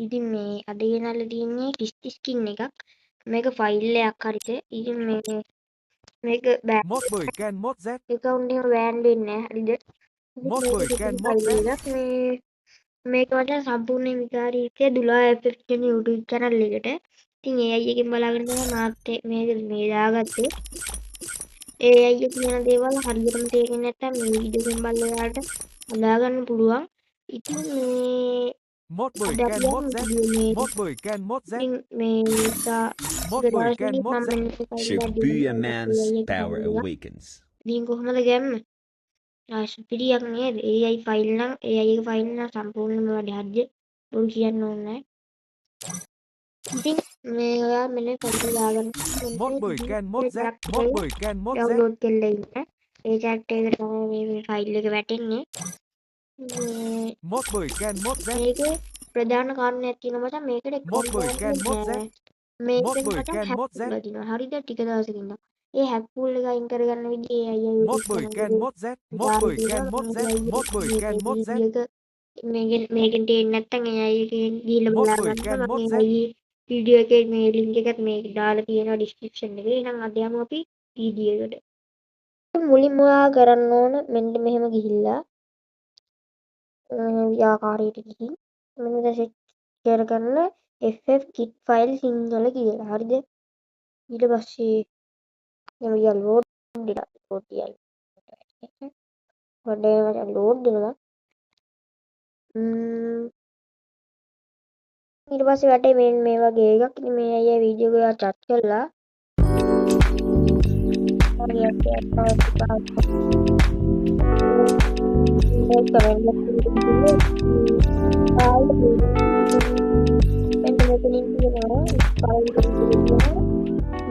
ඉතින් මේ අද ගෙනල්ලා තියෙන්නේ කිස්ටි ස්කින් එකක්. මේක ෆයිල් එකක් හරිද? ඉතින් මේ මේක Mod bởi Ken Mod Z. Account එක බෑන් වෙන්නේ නැහැ හරිද? Mod bởi Ken Mod Z. මේ මේක මචං සම්පූර්ණ විකාරීත්වය දුලා FF කියන YouTube channel එකට. ඉතින් ඒ අයියගෙන් බලාගෙන තමයි මාත් මේක මේ දාගත්තේ. ඒ අයියා කියන දේවල් හරියටම තේරෙන්නේ නැත්නම් මේ වීඩියෝ එකෙන් බලලා ඔයාලට හදාගන්න පුළුවන්. ඉතින් මේ Mod bởi Ken Mod Z. Mod bởi Ken Mod Z. මේ Mod bởi Ken Mod Z. Shibuya man's power awakens. ඉතින් කොහොමද ගැම්ම? ආ සුපිරියක් නේද? AI file නම් AI එක ෆයිල් නම් සම්පූර්ණයෙන්ම වැඩ හරිද? බොරු කියන්න ඕනේ නෑ. ඉතින් මේ ඔයා මෙන්න ෆයිල් දාගන්න. Mod bởi Ken Mod Z. Mod bởi Ken Mod Z. Download කරලා ඉන්න. ඒ චැට් එකට තමයි මේ ෆයිල් එක වැටෙන්නේ. Mod bởi Ken Mod Z. මේකේ ප්‍රධාන කාරණයක් තියෙනවා මචං මේකට Mod bởi Ken Mod Z. මේක Mod bởi මචං Ken hack Mod Z. කරලා තියෙනවා. හරිද? ටික දවසකින් ඉඳන්. ඒ හැක් පූල් එක අයින් කරගන්න විදිය ඒ අයියා Mod YouTube bởi channel Ken එකේ Mod Z. Mod bởi Ken Mod Z. Mod bởi Ken Mod Z. මේකෙන් මේකෙන් තේරෙන්නේ නැත්නම් ඒ අයියගෙන් ගිහිල්ලා Mod බලා bởi ගන්න. Ken මම Mod ඒ Z. අයියේ වීඩියෝ එකේ මේ ලින්ක් එකත් මේ දාලා තියෙනවා ඩිස්ක්‍රිප්ෂන් එකේ. එහෙනම් අද යමු අපි වීඩියෝ එකට. මුලින්ම ඔයා කරන්න ඕන මෙන්න මෙහෙම ගිහිල්ලා මේ ආකාරයට ගිහින් මෙන්න මෙතන සෙට් කරගන්න FF kit file Sinhala කියලා. හරිද? ඊට පස්සේ දැන් ටිකක් ලෝඩ් වෙලා ලෝඩ් තියන්න. වැඩේ මචං ලෝඩ් වෙනවා. ඊට පස්සේ වැටේ මෙන්න මේ වගේ එකක්. ඉතින් මේ අයියා වීඩියෝ එක ඔයා චට් කරලා මෙන්න මෙතනින් තියෙනවා ෆයිල් එක තියෙනවා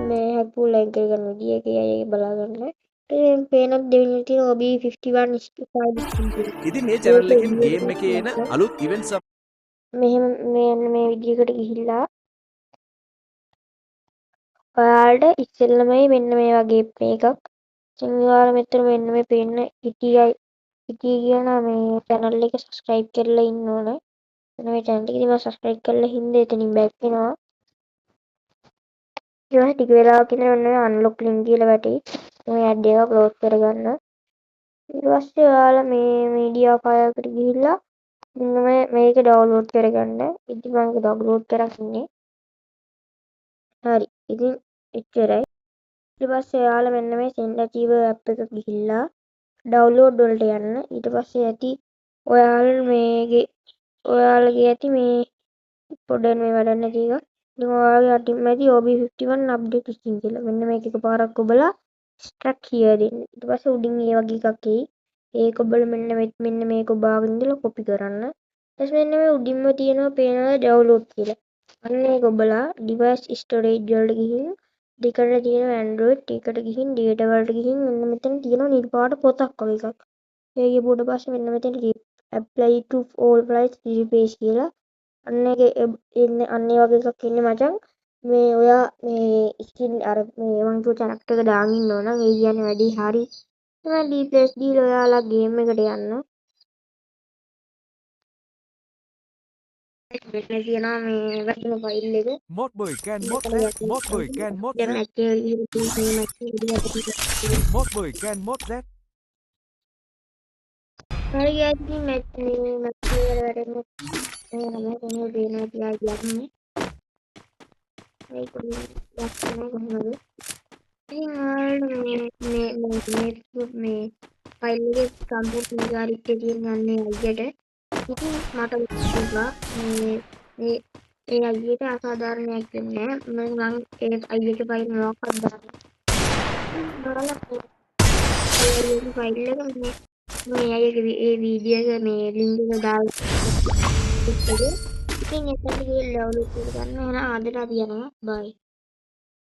මේ හැක් පූල් අයින් කරගන්න විදිය ඒක අයියාගේ බලා ගන්න. ඉතින් පේන දෙවෙනි තියෙන OB51 file ඉතින් මේ චැනල් එකෙන් ගේම් එකේ එන අලුත් ඉවෙන්ට්ස් මෙහෙම මේ යන්න මේ විදියකට ගිහිල්ලා ඔයාලට ඉස්සෙල්ලම මෙන්න මේ වගේ මේකක්. ඉතින් ඔයාලා මෙතන මෙන්න මේ පේන ඉතියි ඉති කියන මේ channel එක subscribe කරලා ඉන්න ඕන. මෙන්න මේ channel එක ඉතින් මම subscribe කරලා හින්දා එතනින් back වෙනවා. ඊට පස්සේ ටික වෙලාවක ඉඳලා ඔන්න ඔය unlock link කියලා වැටෙයි. මේ ad එක close කරගන්න. ඊට පස්සේ ඔයාලා මේ media file එකට ගිහිල්ලා මෙන්න මේ මේක ඩවුන්ලෝඩ් කරගන්න. ඉතින් මම ඒක ඩවුන්ලෝඩ් කරන් ඉන්නේ. හරි. ඉතින් එච්චරයි. ඊට පස්සේ ඔයාලා මෙන්න මේ send achiever app එක ගිහිල්ලා ඩවුන්ලෝඩ් වලට යන්න. ඊට පස්සේ ඇති ඔයාලා මේගේ ඔයාලගේ ඇති මේ පොඩ්ඩක් මේ වැඩක් නැති එකක්. ඉතින් ඔයාලගේ අටින්ම ඇති OB51 update skin කියලා. මෙන්න මේක එකපාරක් ඔබලා extract here දෙන්න. ඊට පස්සේ උඩින් ඒ වගේ එකක් එයි. ඒක ඔබලා මෙන්න මේක ඔබාගෙන ඉඳලා කොපි කරන්න. ඊට පස්සේ මෙන්න මේ උඩින්ම තියෙනවා පේනවා ඩවුන්ලෝඩ් කියලා. අන්න ඒක ඔබලා ඩිවයිස් ස්ටෝරේජ් වලට ගිහින් දෙකට තියෙන Android එකට ගිහින් ඩේටා වලට ගිහින් මෙන්න මෙතන තියෙනවා නිල් පාට පොතක් වගේ එකක්. ඒක ගිහුවට පස්සේ මෙන්න මෙතන apply to all files replace කියලා. අන්න ඒක එන්නේ අන්න ඒ වගේ එකක් එන්නේ මචං. මේ ඔයා මේ ස්කින් අර මේ මං කිව්ව කැරක්ටර් එක දාන් ඉන්නවා නම් ඒ කියන්නේ වැඩි හරි. එහෙනම් රීප්ලේස් දීලා ඔයාලා ගේම් එකට යන්න. මෙන්න තියෙනවා මේ වැටෙන ෆයිල් එක. Mod bởi Ken Mod Z. Mod bởi Ken Mod දැන් Z. Match එක ගිහින් මේ මැච් එක ඉදිරියට Mod bởi Ken Mod Z. හරි ගයිස් ඉතින් මැච් මේ මැච් එක වල වැටෙන මේ හැම කෙනෙකුම පේනවා කියලා කියන්නේ. මේක ලස්සන කොහොමද? ඉතින් ඔයාලට මේ මේ මේ මේ ෆයිල් එකේ සම්පූර්ණ විකාරීත්වය තියෙන යන්නේ අයියට. ඉතින් මට කිව්වා මේ මේ ඒ අයියට අසාධාරණයක් වෙන්නේ නෑ. මං ඒ අයියගේ ෆයිල් මොකක්ද දාන්නේ. බලලා ඒ අයියගේ ෆයිල් එක මේ මේ අයියගේ ඒ වීඩියෝ එක මේ ලින්ක් එක දාලා ඉතින් එතනට ගිහලා ඩවුන්ලෝඩ් කරගන්න. එහෙනම් අදට අපි යනවා. බයි.